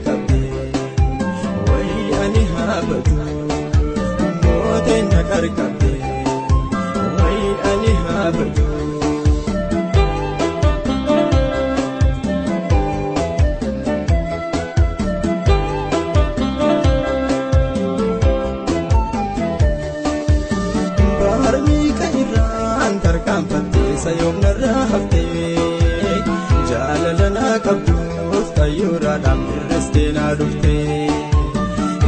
qarqabde wayi ani haabatu mooteen na qarqabde wayi ani haabatu. Sayoom narraa haftee jaalala naa qabduuf xayyuuraadhaan birristee naa dhuftee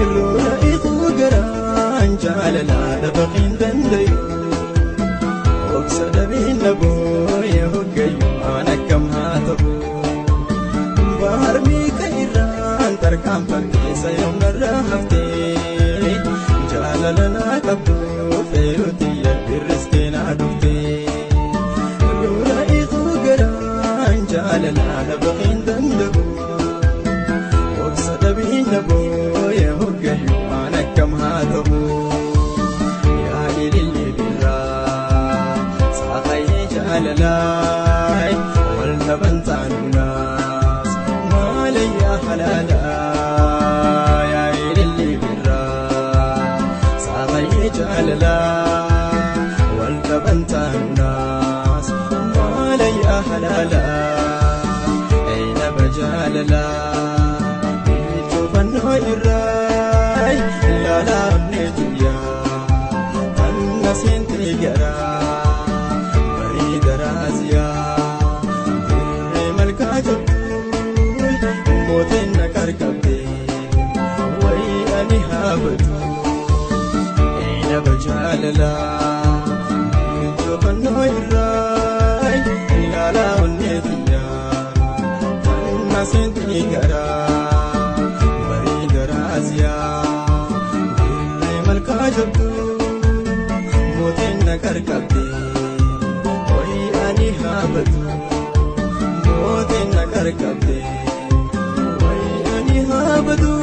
irroora iquu garaan jaalalaa dhabaqiin dandayu obsa dhabiin na booya hoggayu aan akkam haa ta'u baarmii irraan tarkaanfattee sayoom narraa haftee jaalala naa qabduuf eeyyootiyya birristee naa dhuftee. Jaalala dhabaqiin danda'u obsa dhabiin na booya hoggayu aan akkam haa ta'u yaa ilillee birraa saaqayyee jaalalaa wal dhaban taanuunaas maalayyaa halaalaa yaa ilillee birraa saaqayyee jaalalaa wal dhaban taanuunaas maalayyaa halaalaa. Jaalala biichuu irraa lalaafne jiyyaa kan na seente garaa bareeda raasiyaa dirree malkaa jabduu mooteen na qarqabde wayi ani haabatu eenaba jaalala biichuu irraa lalaafne jiyyaa. Seenti garaa bareeda raasiyaa dirree malkaa jabduu mooteen na qarqabde wayi ani haabatu mooteen na qarqabde wayi ani haabatu.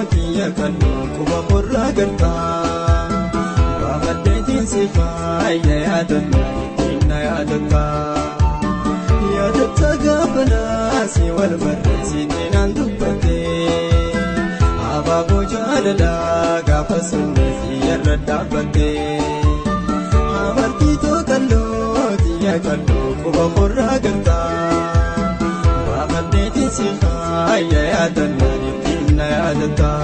Quba qorraa galtaa baafadheetiin si faaya yaadannaa ittiin na yaadataa yaadataa gaafa naasii wal barreessitee naan dubbattee abaaboo jaalalaa gaafa sunnee siyyarra dhaabbattee amartiitoo qalloo xiyya qalloo quba qorraa galtaa baafadheetiin si faaya yaadannaa ittiin na yaadataa.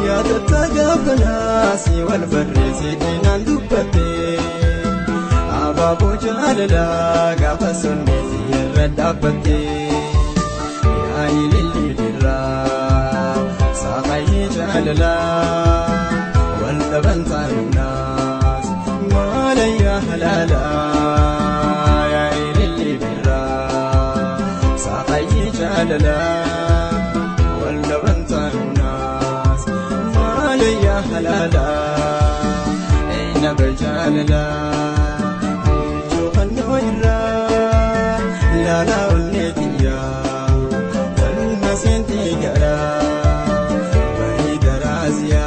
Yaadataa gaafa naasii wal barreessitee naan dubbattee abaaboo jaalalaa gaafa sunnee siyyarra dhaabbattee yaa ilillee birraa saaqayyee jaalalaa wal dhaban taanuunaas maalayyaa halaalaa yaa ilillee birraa saaqayyee jaalalaa wal dhaban taanuunaas. Ya halala ayna bajalala johanno irra la la onnetiya tanna senti gara bareeda raasiya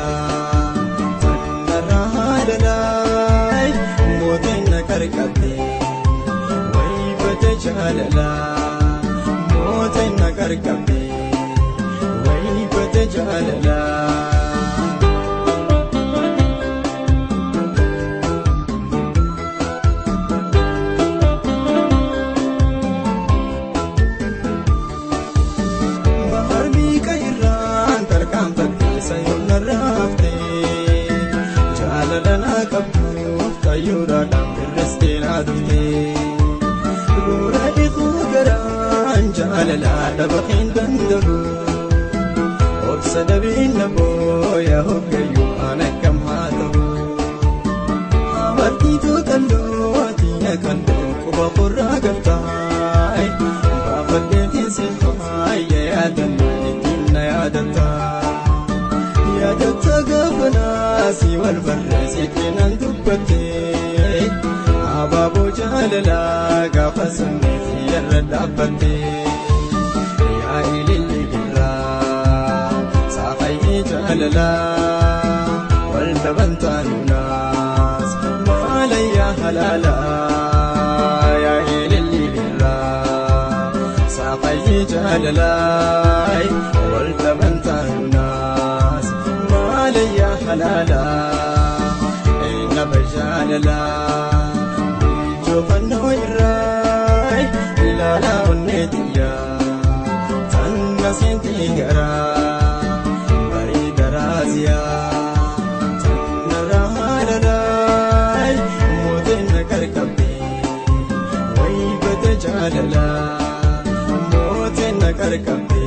tanna rahalala mooteen na qarqabde wayi bate jaalala mooteen na qarqabde wayi bate jaalala. Jaalala naa qabduuf xayyuuraadhaan birristee naa dhuftee roora iquu garaan jaalalaa dhabaqiin danda'u obsa dhabiin na booya hoggayu aan akkam haa ta'u amartiituu qalloo xiyya qalloo quba qorraa galtaa baafadheetiin si faaya yaadannaa ittiin na yaadataa. Yaadataa gaafa naasii wal barreessitee naan dubbattee abaaboo jaalalaa gaafa sunnee siyyarra dhaabbattee yaa ilillee birraa. Jaalalaa wal tabantanuunaas maalayyaa halaalaa yaa ililliirraa saaqayyii jaalalaa wal tabantanuunaas maalayyaa halaalaa nama jaalalaa mijoofannoo irraa ilaalaa onneetiyyaa tanna seentii garaa. Jaalala mootiin na qarqabde.